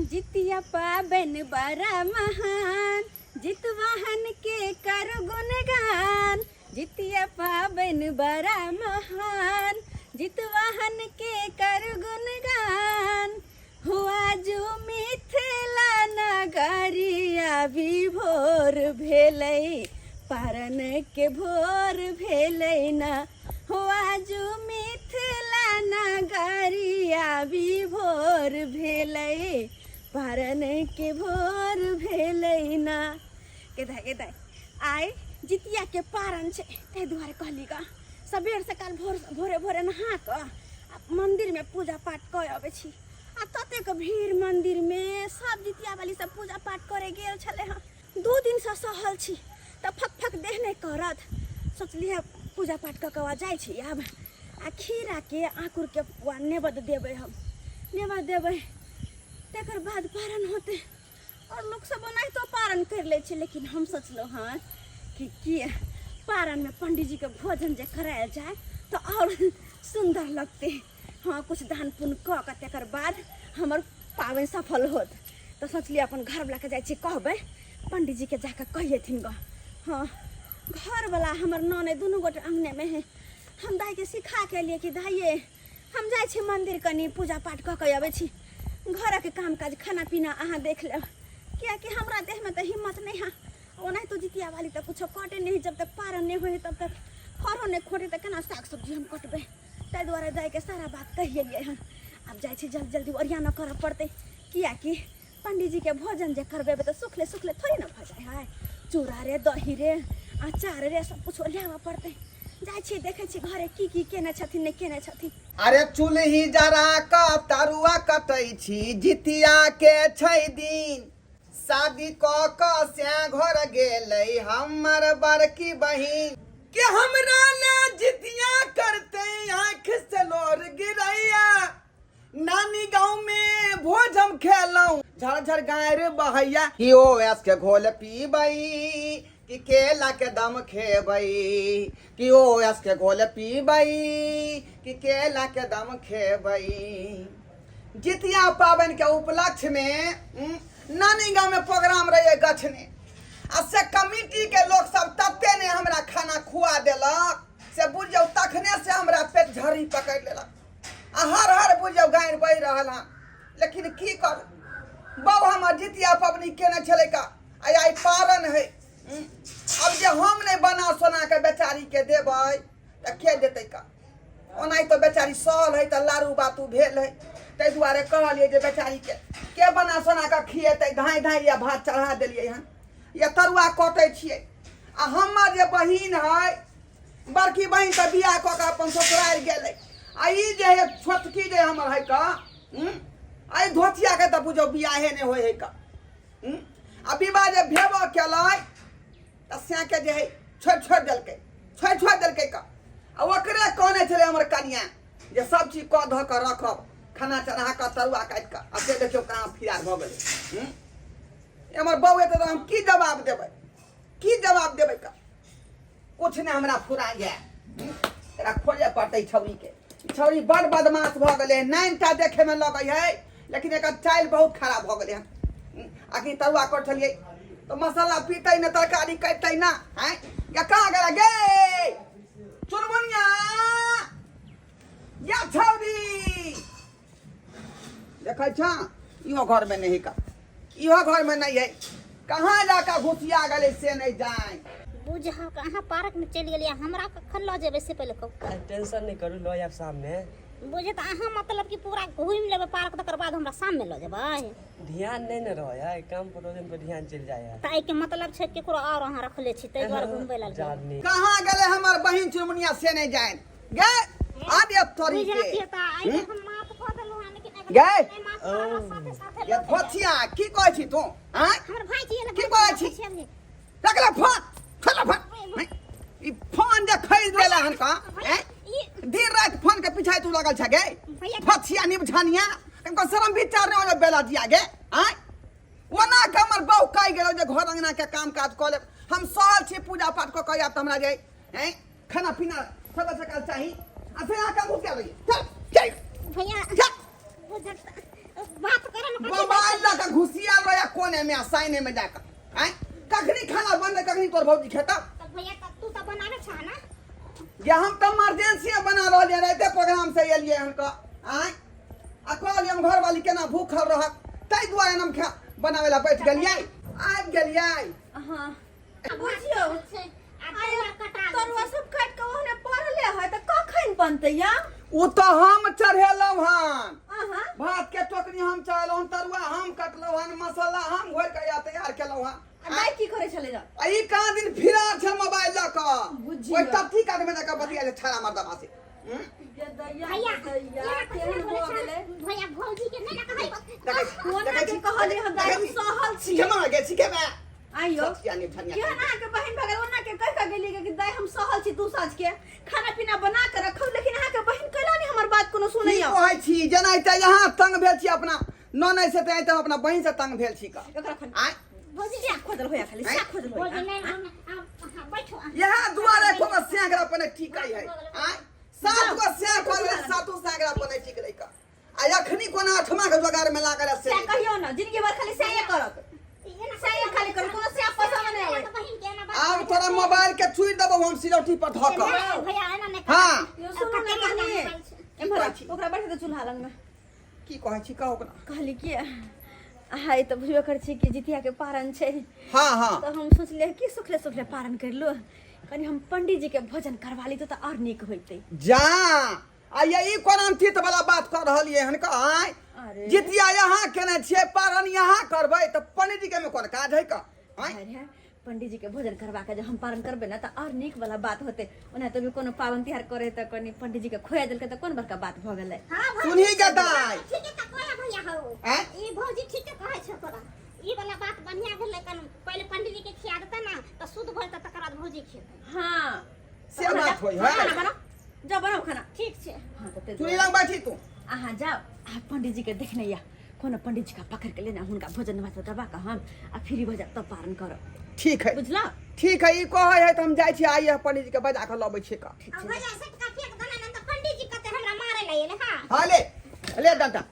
जितिया पाबनि बड़ा महान, जितवाहन के कर गुणगान। जितिया पाबनि बड़ा महान, जितवाहन के कर गुणगान। हुआ जो मिथिला नगरिया भी भोर भेलै, पारन के भोर भेलै ना। हुआ जो मिथिला नगरिया भी भोर भेलै, पारन के भोर भेलै ना। के दाइ, के दाइ, आइ जितिया के पारन छै, ताहि दुआरे कहली गा सबेर सकाल भोर भोरे भोरे नहा कऽ आ मंदिर में पूजा पाठ कऽ अबै छी। आ ततेक भीड़ मंदिर में, सब जितिया वाली सब पूजा पाठ करे गेल छलै हँ। 2 दिनसँ सहल छी तऽ फक फक देह नहि करत। सोचलियै पूजा पाठ कऽ कऽ जाइ छी आब, आ खीराके आँकुरके नेबद देबै, हम नेबद देबै, तकर बाद पारन होतै। आओर लोक सब ओनाहितो पारन करि लै छै, लेकिन हम सोचलहुँ हँ कि की पारनमे पंडीजीके भोजन जे करायल जाय तऽ आओर सुन्दर लगतै। हँ, कुछ दान पुण्य कऽ कऽ तकर बाद हमर पाबनि सफल होत। तऽ सोचलियै अपन घरवलाके जाइ छी कहबै, पंडीजीके जाकऽ कहिएथिन गऽ। हँ, घरवला हमर ननैद दुनू गोटे अङ्गनेमे है। हम दाइके सिखा के एलियै कि दाइये, हम जाइ छी मन्दिर, कनि पूजा पाठ कऽ कऽ अबै छी, घरक काम काज खाना पीना अहाँ देख लेब, कियाकि हमरा देहमे तऽ हिम्मत नहि है। ओनाहितो जितिया वाली तऽ कुछो कटे नहि है, जब तक पारन नहि होइ है तब तक खरो नहि खोटे, तऽ केना साग सब्जी हम कटबै? ताहि दुआरे दाइके सारा बात कहि एलियै हन। आब जाइ छी, जल्दी जल्दी ओरियान करऽ पड़तै, कियाकि पंडीजीके भोजन जे करबेबै तऽ सुखले सुखले थोड़े ने भऽ जाइ है। चूड़ा रे, दही रे, अचार रे, सब कुछ ओरियाबऽ पड़तै। जाइ छी, देखै छी घरे की की केने छथिन, नहि केने छथिन। अरे चूल्ही जरा कऽ तरुआ कटै छी, जितिया के छै दिन। शादी कऽ कऽ श्या घर गेलै हमर बड़की बहिन। के हमरा ने जितिया करते आँख से लोर गिरैया, नानी गाँव में भोज हम खेलौं झर झर गायर बहैया। कि ओ एस के घोल पीबै कि केला के दम खेबै, कि ओ एस के घोल पीबै कि केला के दम खेबै। जितिया पाबनि के उपलक्ष्य में नानी गाँव में प्रोग्राम रहे गछने, आ से कमिटी के लोग सब तते ने हमरा खाना खुआ देलक से बुझियौ तखने से हमरा पेट झड़ी पकड़ लेलक, आ हर हर बुझियौ गारि बहि रहल हँ। लेकिन की करू, बौ हमर जितिया पबनी केने छलै का, आ आइ पारन है। अब जे हम नहीं बना सोना के बेचारी के देबै तऽ के देतै का? ओनाहि तऽ बेचारी सहल है तऽ लारू बातू भेल है, ताहि दुआरे कहलियै जे बेचारी के के बना सोना के खिएतै। धाँइ धाँइ या भात चढ़ा देलियै हन, या तरुआ कटै छियै। आ हमर जे बहिन है, बड़की बहिन तऽ बियाह कऽ के अपन ससुरारि गेलै, आ ई जे है छोटकी जे हमर है का, एहि धोतिया के तऽ बुझौ बियाहे नहि होइ है का। आ विवाह जे भेबो केलै तऽ सैके जे है छोड़ि छोड़ि देलकै, छोड़ि छोड़ि देलकै का। आ ओकरे कहने छलै हमर कनिया जे सब चीज कऽ धऽ कऽ रखब, खाना चढ़ा कऽ तरुआ काटि कऽ, आ से देखियौ कहाँ फिरार भऽ गेलै। हमर बौआ एतै तऽ हम की जवाब देबै, की जवाब देबै का? कुछ नहि हमरा फुरा जाय, एकरा खोजे पड़तै छौड़ीके। छौड़ी बड़ बदमाश भऽ गेलै, नाइनटा देखैमे लगै है लेकिन एकर चालि बहुत खराब भऽ गेलै हन। अखनी तरुआ कर छलियै तऽ मसाला पीतै ने, तरकारी कटतै ना। आँय या कहाँ गेला गे चुनमुनिया या छौड़ी? देखै छ इहो घरमे नहि का, इहो घरमे नहि है, कहाँ जाकऽ घुसिया गेलै से नहि जाय। बुझा अहाँ पार्क में चलि गेलियै, हमरा कखन लऽ जेबै से पहिले कहू। अरे टेंशन नहीं करू, लऽ आयब शाममे। बुझे तऽ अहाँ मतलब कि पूरा घुमि लेबै पार्क तकर बाद हमरा शाममे लऽ जेबै? ध्यान नहीं ने रहे है, काम परोजन पर ध्यान चलि जाए है। तऽ एहिके मतलब छै केकरो और अहाँ रखले छी ताहि दुआरे घुमबै लए गेल। जानी कहाँ गेलै हमर बहिन चुनमुनिया से नहि जाय गे। आब तोरी बुझै के छियै तऽ आइ हम माफ कऽ देलहुँ हन, लेकिन अगर गै? नहि माफ करब, साथे साथे ये लऽ के जायब। फोथिया की कहै छी तू? आँय हमर भाई जी की कहै छी? रखले फोन, छोड़ले फोन। ई फोन जे खरीद लेले हन का, हैं? दिन रात फोन के पीछा तू लगल छ गे। भैया। फथिया निबझानिया इनको शर्म विचार नहीं होले बेला दिया गे। आँय ओना के हमर बहु कहि गेलो जे घर अंगना के काम काज कऽ लेब, हम सहल छी पूजा पाठ कऽ कऽ आयब तऽ हमरा जे हैं खाना पीना सदा सकाल चाही, आ फेर अहाँ घुस गेल रहियै। चल चल भैया चल। बुझत बात करे में कथी मोबाइल लऽ घुसियाल रहै कोने में आ साइने में जाकर आय कखनी खाना बनतै कखनी तोर भौजी खेता। तऽ भैया, तऽ तू तऽ बनाबै छह ने? जे हम तऽ इमरजेंसी बना रहलियै, राइते प्रोग्राम से एलियै हन कऽ। आय आ कहलियै हम घरवाली केना भूखल रहत, ताहि दुआरे हम खा बनाबै लए बैठ गेलियै, आबि गेलियै। हाँ, बुझियौ। छै आ तरुआ कटा गेल। तरुआ सब काटि कऽ ओहने पड़ले है, तऽ कखन बनतै या? ओ तऽ हम चढ़ेलहुँ हन। अहाँ? भात के टोकरी हम चढ़ेलहुँ हन, तरुआ हम कटलहुँ हन, मसाला हम घोरि कऽ या तैयार केलहुँ हन। आ दाइ की करै छलै र? आ ई कहाँ दिन फिरार छै मोबाइल लऽ कऽ। बुझियौ। ओहि तत्थी काट में जाकऽ बतिया छै छाड़ा मर्दबा से। गे दैया। भैया, दैया, केना कथी केहन बोलै भऽ छह? गेलै? भैया, भौजी के नहि ने कहै। देखै कोना देखै के छी। कहलियै हम दाइ, हम सहल छी। केना गे छी के आइयो सठिया नहि ठनिया। केहन अहाँके बहिन भऽ गेल? ओना के कहि कऽ गेलियै कि दाइ, हम सहल छी, 2 साँझ के खाना पीना बना के रखब, लेकिन अहाँके बहिन कैला नहि हमर बात कोनो की सुनैया? कहै छी, जेनाहिते यहाँ तंग भेल छी अपना ननै से, तेनाहिते हम अपना बहिन से तंग भेल छी का। एकरा खन आय। भौजी। साग खोजल होया, खाली साग खोजल भौजी। होया। नहि, हम अहाँ बैठो अहाँ। यहाँ दुआरे को स्यागरा पर ठीक है। आय, सात गो स्याग खोल, सातो स्यागरा पर ठीक रही का। आ अखनी कोना आठमा के जोगार में लागल है से। सएह कहियौ ने, जिंदगी भर खाली सएह करत, एना सएह खाली करत, कोनो सएह पसंद नहि आबै। बहिन के एना बात। आब तोरा मोबाइल के छुई देबो हम सिलौटी पर धऽ कऽ। नहि, भैया, एना नहि। हाँ। यौ, सुनू ने कनी, एम्हर कहै छी? ओकरा बैठ दे चूल्हा लगमे। की कहै छी, कहू ओकरा। कहली कि हाय, तऽ बुझबे करै छी कि जितिया के पारन छै। हाँ हाँ तऽ हम सोचलियै कि सुखले सुखले पारन कर लो, कनि हम पंडीजी के भोजन करवा ली तऽ आओर नीक होइतै। जा आ ये ई कोना तीत वाला बात कऽ रहलियै हन का? आय। अरे। जितिया यहाँ केने छियै, पारन यहाँ करबै तऽ पंडीजी के में कोन काज है का? आय। अरे, पंडीजी के भोजन करवा के जे हम पारण करबै ने तऽ आओर नीक वाला बात होतै। ओना तऽ भी कोनो पाबनि तिहार करे तऽ कनि पंडीजी के खोया देलकै तऽ कोन बड़का बात भऽ गेलै? हाँ भौजी। सुनही गे दाइ। ठीके तऽ कहै भैया हौ। आँय? ई भौजी ठीके कहै छौ तोरा। ई वाला बात बढ़िया भेलै, कन पहिले पंडीजी के खिया देतै ना तऽ शुद्ध भऽ जेतै, तकर बाद भौजी खेतै। हाँ। से बात होइ है। खाना बनाओ, जाओ बनाओ खाना। ठीक छै। हाँ, तऽ चुनी लग बैठी तू। अहाँ जाओ आ पंडीजी के देखने या कोनो पंडीजी का पकड़ के लेना, हुनका भोजन भात करवा के हम आ फ्री भऽ जायब तब पारण करब। ठीक है। बुझला? ठीक है, ई कहै है तऽ हम जाइ छी, आइए पंडीजी के बजा कऽ लबै छियै का। आ भैया, सटका फेंक देना ने तऽ पंडीजी कहतै हमरा मारे ला एलै। हाँ। हाँ, ले ले डंटा,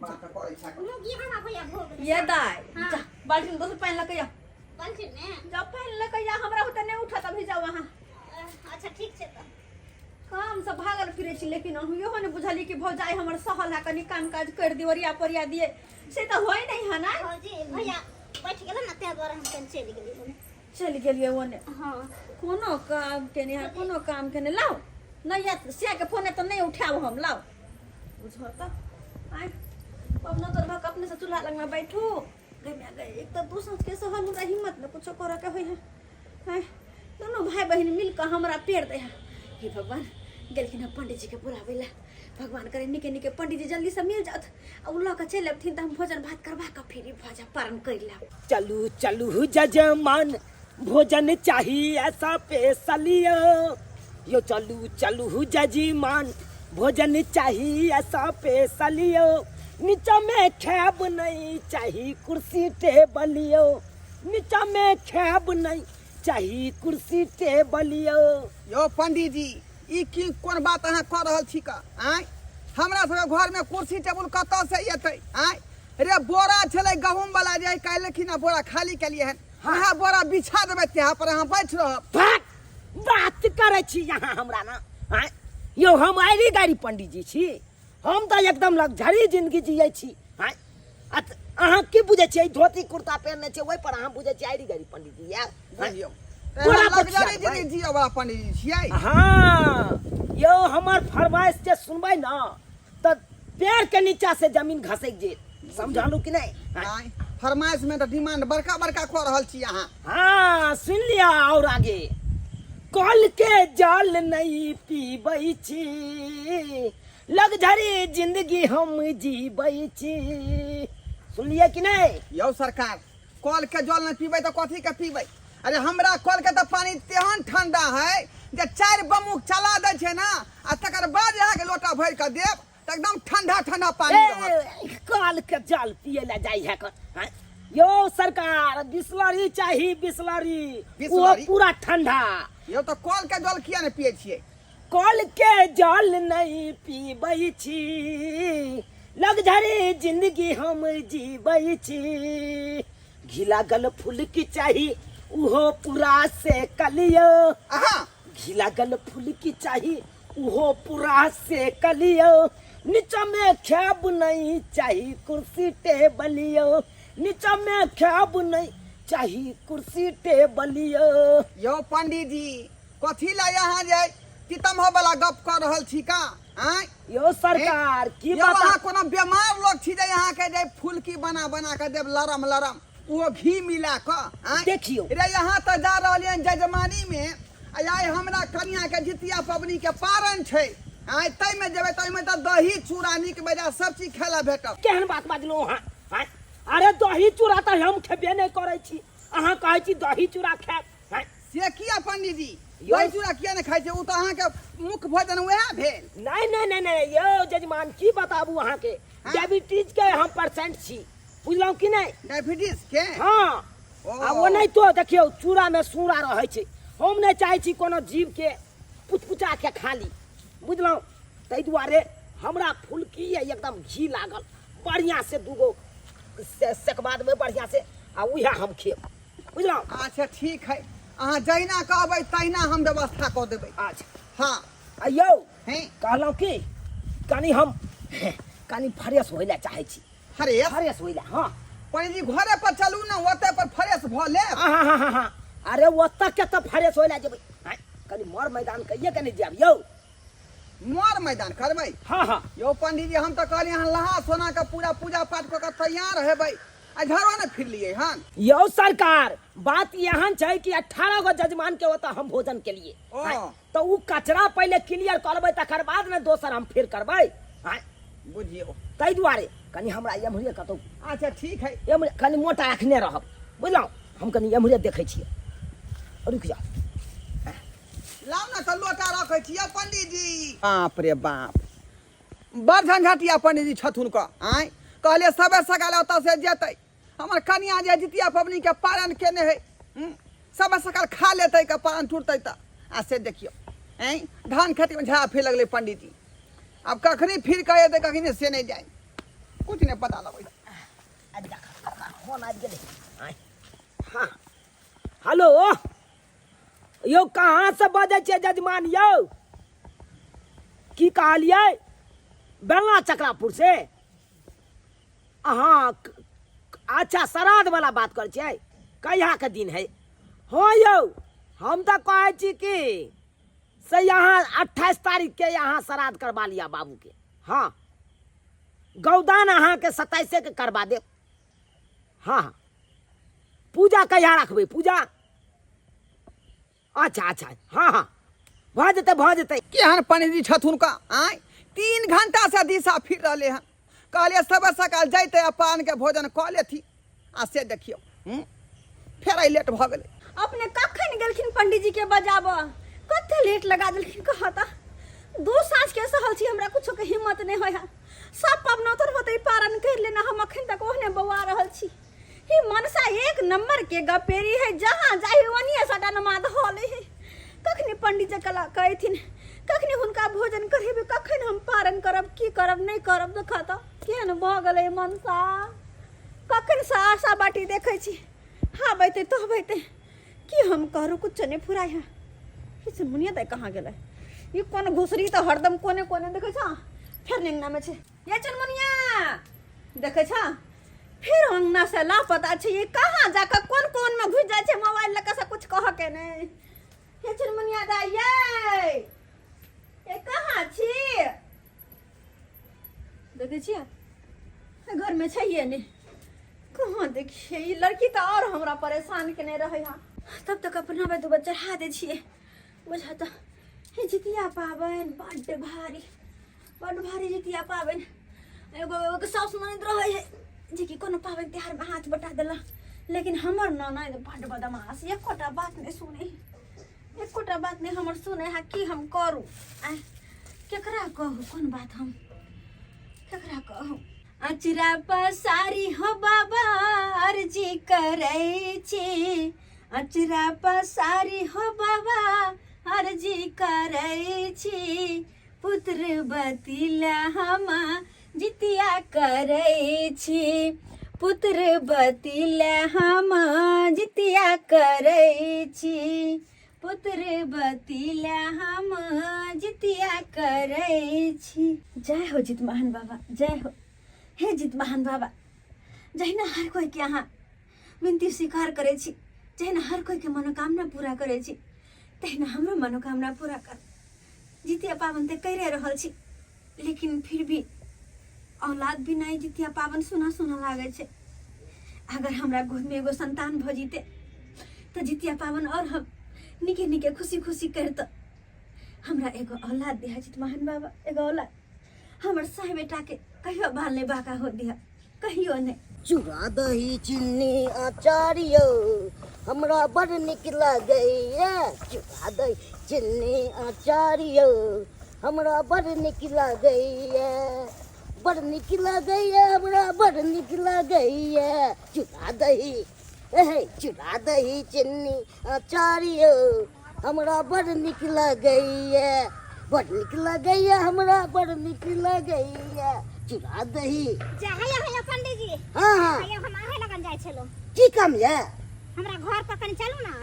बात करै छै। मुगी हमरा भैया भोग। ये दाई। हाँ। जा बाल्टी में दोसर पानि लऽ के या। बाल्टी में? जाओ, पानि लऽ के या, हमरा होते नहि उठत अभी, जाओ अहाँ। अच्छा, ठीक छै तऽ। काम से भागल फिरे छी, लेकिन अहूँ इहो ने बुझलियै कि भौजाई हमर सहल है, कनि काम काज कर दियो, ओरिया पोरिया दिए, से तऽ होइ नहि है ना। भौजी, भैया बैठ गेलै ने, ताहि दुआरे हम कनि चलि गेलियै। चलि गेलियै ओने। हाँ। कोनो काम के नहि है, कोनो काम के नहि। लाउ, नहि आयत से के फोन तऽ नहि उठायब हम। लाउ, बुझो तऽ आइ पबनो तोर भऽ अपने से चूल्हा लगमे बैठू। गै माय गै, एक तऽ 2 साँझ के सहल हमरा हिम्मत ने कुछो करऽ के होइ है। आँय, दुनू भाई बहिन मिल कऽ हमरा पेड़ दे है। हे भगवान, गेलखिन हँ पंडीजी के बुलाबै लए। भगवान करे निके निके पंडीजी जल्दी से मिल जात आ ओ लऽ कऽ चलि अबथिन तऽ हम भोजन भात करबा कऽ फिर भऽ जा पारण करि लेब। चलू चलू जजमान, भोजन चाहिए ऐसा पेशलियो यो। चलू चलू जजमान, भोजन चाहिए ऐसा पेशलियो। नीचा में खायब नहीं, चाही कुर्सी टेबलियो। नीचा में खायब नहीं, चाही कुर्सी टेबलियो। यौ पंडीजी, ई की कोन बात अहाँ कऽ रहल छी का? आँय, हमरा सबके घरमे कुर्सी टेबुल कतऽ से एतै? आँय रे, बोरा छलै गहूँम वाला जे काल्हि खिना बोरा खाली केलियै हन, अहाँ बोरा बिछा देबै, तेहा पर अहाँ बैठ रहब। बात बात करै छी यहाँ हमरा ना? आँय यौ, हम आइरी गाड़ी पंडीजी छी, हम तऽ एकदम लग्जरी जिंदगी जियै छी। आँय, आ अहाँ की बुझै छियै? धोती कुर्ता पहिरने छियै, ओहि पर अहाँ बुझै छियै आइरी गाड़ी पंडीजी यार? बुझियौ, बोरा पर लग्जरी छियै। जिंदगी जियै वाला पंडीजी छियै। हाँ यौ, हमर फरमाइश जे सुनबै ने तऽ पैर के नीचा से जमीन घसकि जेत, समझलू कि नहि? आँय? आँय, फरमाइश में तऽ डिमांड बड़का बड़का कऽ रहल छी अहाँ। हाँ, सुन लिया और आगे। कल के जल नहीं पीबै छी, लग्जरी जिंदगी हम जीबै छी। सुनलियै कि नहि? यौ सरकार, कल के जल नहि पीबै तऽ कथी के पीबै? अरे, हमरा कल के तऽ पानी तेहन ठंडा है जे चारि बमुख चला दै छै ने, आ तकर बाद अहाँके लोटा भरि कऽ देब तऽ एकदम ठंडा ठंडा पानी रहत। ए, कल के जल पिए ला जाइ है कर? हैं? यौ सरकार, बिसलरी चाही, बिसलरी वो। बिसलरी? पूरा ठंडा। यौ, तऽ कल के जल किया नहि पियै छियै? कल के जल नहीं पीबै छी, लग्जरी जिंदगी हम जीबै छी। घी लागल फुलकी चाही उहो पूरा से कलियो। आहा घी लागल फुलकी चाही उहो पूरा से कलियो। नीचा में खायब नहीं चाही कुर्सी टेबलियो। नीचा में खायब नहीं चाही कुर्सी टेबलियो। यौ पंडीजी, कथी ला यहाँ जे तितम्ह वाला गप कर रहल छी का? आँय यो सरकार की यौ बता अहाँ कोनो बेमार लोग छी जे यहाँ के जे फुलकी बना बना के देब लरम लरम, ओहो घी मिला कऽ? आँय देखियौ। रे यहाँ तऽ जा रहलियनि जजमानी में, आ आइ हमरा कनिया के जितिया पबनी के पारण छै। आँय ताहिमे जेबै तऽ ओहिमे तऽ दही चूड़ा नीक बेजा सब चीज खाय लए भेटत। केहन बात बाजलहुँ अहाँ? आँय अरे दही चूड़ा तऽ हम खेबे नहि करै छी, अहाँ कहै छी दही चूड़ा खायब। आँय से किया पंडीजी, यौ। दही चूड़ा किया नहि खाइ छै? ओ तऽ अहाँके मुख्य भोजन वएह भेल। नहीं नहीं नहीं नहीं यौ जजमान, की बताबू अहाँके, हाँ? डायबिटीज के हम पेशेंट छी, बुझलहुँ कि नहि? डायबिटीज के? हाँ। ओ। आ ओ नहि तो देखियौ चूड़ा में सूड़ा रहै छै, हम नहि चाहै छी कोनो जीव के पुचपुचा के खा ली, बुझलहुँ? ताहि दुआरे हमरा फुलकी यऽ एकदम घी लागल बढ़िआँ से दूगो से सेकबा देबै बढ़िआँ से, आ उएह हम खेब, बुझलहुँ? अच्छा ठीक है, अहाँ जहिना कहबै तहिना हम व्यवस्था कऽ देबै। अच्छा। हाँ। आ यौ हैं? कहलहुँ कि कनि हम कनि फ्रेश होइ लए चाहै छी। फ्रेश? फ्रेश होइ लए, हाँ। पंडीजी घरे पर चलू ने, ओतऽ पर फ्रेश भऽ लेब। हाँ, हाँ, हाँ, हाँ। अरे ओतऽ के तऽ फ्रेश होइ लए जेबै? आँय, कनि मर मैदान कहिए कनि जायब यौ। मर मैदान करबै? हाँ हाँ। यौ पंडीजी, हम तऽ कहलियै अहाँ लहा सोना के पूरा पूजा पाठ कऽ के तैयार हेबै, आ घरो ने फिरलियै हन। यौ सरकार, बात एहन छै कि 18 गो जजमान के ओतऽ हम भोजन केलिए। ओ। आँय, तऽ उ कचरा पहिले क्लियर कऽ लेबै, तकर बाद ने दोसर हम फेर करबै। आँय। बुझियौ। ताहि दुआरे कनि हमरा एम्हरे कतौ। अच्छा ठीक है। एम्हरे कनि मोटा रखने रहब, बुझलहुँ? हम कनि एम्हरे देखै छियै, रुकि जाउ। लाउ ने तऽ लोटा रखै छियै पंडीजी। बाप रे बाप, बड़ झंझटिया पंडीजी छथुन कऽ। आँय कहलियै सबेर सकाल ओतऽ से जेतै, हमर कनिया जे जितिया पबनी के पारण केने है, सबेर सकाल खा लेतै के पारण टूटतै तऽ। आ से देखियौ, आँय धान खेतीमे झड़ा फिर लगलै पंडीजी, आब कखनी फिर कऽ एतै कखनी से नहि जाय, कुछ नहि पता लगै। आबि जा, फोन आबि गेलै। आँय हाँ हेलो, यौ कहाँ से बजै छियै जजमान यौ? की कहलियै? बेलना चक्रापुर से? अहाँ अच्छा श्राद्ध वाला बात करै छियै? कहिया के दिन है? हाँ यौ, हम तऽ कहै छी कि से यहाँ 28 तारीख के यहाँ श्राद्ध करवा लिया बाबू के। हाँ गौदान अहाँके 27 के करवा देब। हाँ हाँ पूजा कहिया रखबै पूजा? अच्छा अच्छा हाँ हाँ भऽ जेतै भऽ जेतै। केहन पंडीजी छथुन का? आँय 3 घंटा से दिशा फिर रहले हन, कहलियै सबेर सकाल जैते आ पान के भोजन कऽ लेथी, आ से देखियौ फेर आइ लेट भऽ गेलै। अपने कखन गेलखिन पंडीजी के बजाबऽ? कते लेट लगा देलखिन। कहता 2 साँझ के सहल छी, हमरा कुछो के हिम्मत नहीं होय है। सब पबनौतर होते पारण कर लेना, हम अखन तक ओहने बौआ रहल छी। ही मनसा 1 नंबर के गपेरी है, जहाँ जाही ओनिए सटा नमाद होले है। कखनी पंडित जी कला कहथिन, कखनी हुनका भोजन करेबे, कखन हम पारण करब, की करब नहीं करब। देखा तो केहन भऽ गेलै मनसा, कखन से आशा बाटी देखै छी, हाँ बैते तो बैते की हम करू, कुछ नहीं फुराय है। ई चुनमुनिया दाइ कहाँ गेलै? ई कोन घुसरी तऽ हरदम कोने कोने देखै छ, फेर नेंगना में छै। ये चुनमुनिया देखै छ, फिर अंगना से लापता छै। ये कहाँ जाकर कोन कोन में घुस जाइ छै मोबाइल लऽ कऽ, से कुछ कह के नहीं। ये चुनमुनिया दाइ ये, ये कहाँ छी? देखै छियै घर में छैहे नहि, कहाँ देखिए। ई लड़की तऽ और हमरा परेशान केने रहै हँ। तब तक अपना दुबे चढ़ा दै छियै। बुझा तऽ हे जितिया पाबनि बड्ड भारी, बड्ड भारी जितिया पाबनि। एगो एगो साउस ननैद रहै है जेकि कोनो पाबनि तिहारमे हाथ बटा देला, लेकिन हमर ननैद बड्ड बदमाश, एकोटा बात नहि सुनै, एकोटा बात नहि हमर सुनै है। की हम करू? आँय केकरा कहू कोन बात, हम केकरा कहू? अचरा पसारी हो बाबा अर्जी करै छी, अचरा पसारी हो बाबा अर्जी करै छी, पुत्र बतिला हम जितिया करै छी पुत्र बती ले हम जितिया करै छी पुत्र बती ले हम जितिया करै छी। जय हो जितवाहन बाबा, जय हो हे जितवाहन बाबा। जहिना हर कोई के अहाँ विनती स्वीकार करै छी, जहिना हर कोई के मनोकामना पूरा करै छी, तहिना हमरो मनोकामना पूरा कर। जितिया पाबनि तऽ करिए रहल छी, लेकिन फिर भी औलाद बिना ई जितिया पाबनि सुना सुना लागै छै। अगर हमरा गोदमे एगो संतान भऽ जीते तऽ जितिया पाबनि और हम नीके नीके खुशी खुशी करितऽ। हमरा एगो औलाद दिहा जितवाहन बाबा, एगो औलाद। हमर साह बेटाके कहियो बाल नहि बाका हो दिहा, कहियो नहि। चूड़ा दही चीनी अचार यौ हमरा बड़ नीक लगैया। चूड़ा दही चीनी अचार यौ हमरा बड़ नीक लगैया, बड़ नीक लगैया, हमरा बड़ नीक लगैया। चूड़ा दही एहे चूड़ा दही चीनी अचार यौ हमरा बड़ नीक लगैया, बड़ नीक लगैया, हमरा बड़ नीक लगैया। चूड़ा दही। जा हैया हैया पंडित जी। हाँ हाँ। हैया हम अहे लगन जाइ छलहुँ। की काम ये? हमरा घर पर कनि चलू ना।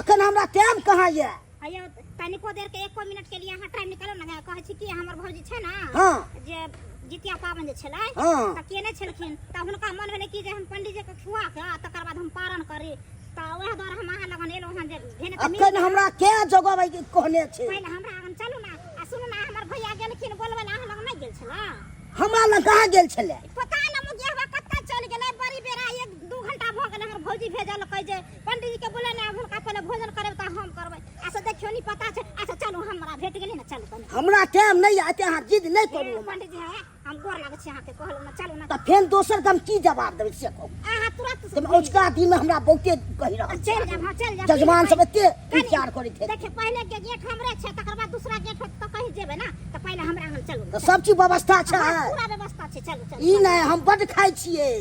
अखन हमरा टाइम कहाँ ये? हैया तनिको देर के एको मिनट के लिए अहाँ टाइम निकालू ना। कहै छी कि हमर भौजी छै ना, हाँ। जे जितिया पाबनि जे छलै, हाँ। तऽ केने छलखिन, तऽ हुनका मन भेलै कि जे हम पंडित जी के खुआ के आ तकर बाद हम पारण करी, तऽ वएह दुआरे हम अहाँ लगन एलहुँ हन जे भेने तऽ मिल अखन हमरा के जगबै के कहने छै। पहिले हमरा आगन चलू ना। आ सुनू ना, हमर भैया गेलखिन बोलबै लए, अहाँ लग नहि गेल छलै? हमरा लग कहाँ गेल छलै? पता न मुखिया हुआ कतऽ चलि गेलै। बड़ी बेरा 1-2 घंटा भऽ गेलै। हमर भौजी भेजलकै जे पंडित जी के बोले ने, हुनका पहिले भोजन करेबै तऽ हम करबै। आ से देखियौ नहि पता छै। अच्छा चलू, हमरा भेट गेलै ने, चलू कनि। हमरा टाइम नहि आते, अहाँ जिद नहि करू। हे, पंडित जी, हे, हम गोर लागै छी अहाँके, कहलहुँ ने चलू ने। तऽ फेर दोसर के हम की जवाब देबै से कहू। अहाँ तुरंत तऽ औचका दिन में हमरा बहुते कहि रहल छै। चलि जायब, हाँ, चलि जायब। जजमान सब एते कनि- विचार करैत हेतै। देखियौ पहिले के गेट हमरे छै, तकर बाद दूसरा गेट होत तऽ कहीं जेबै ना, तऽ पहिले हमरा आंगन चलू। तऽ सब चीज व्यवस्था छै? हाँ, पूरा व्यवस्था छै, चलू चलू। ई नहि, हम बड्ड खाइ छियै।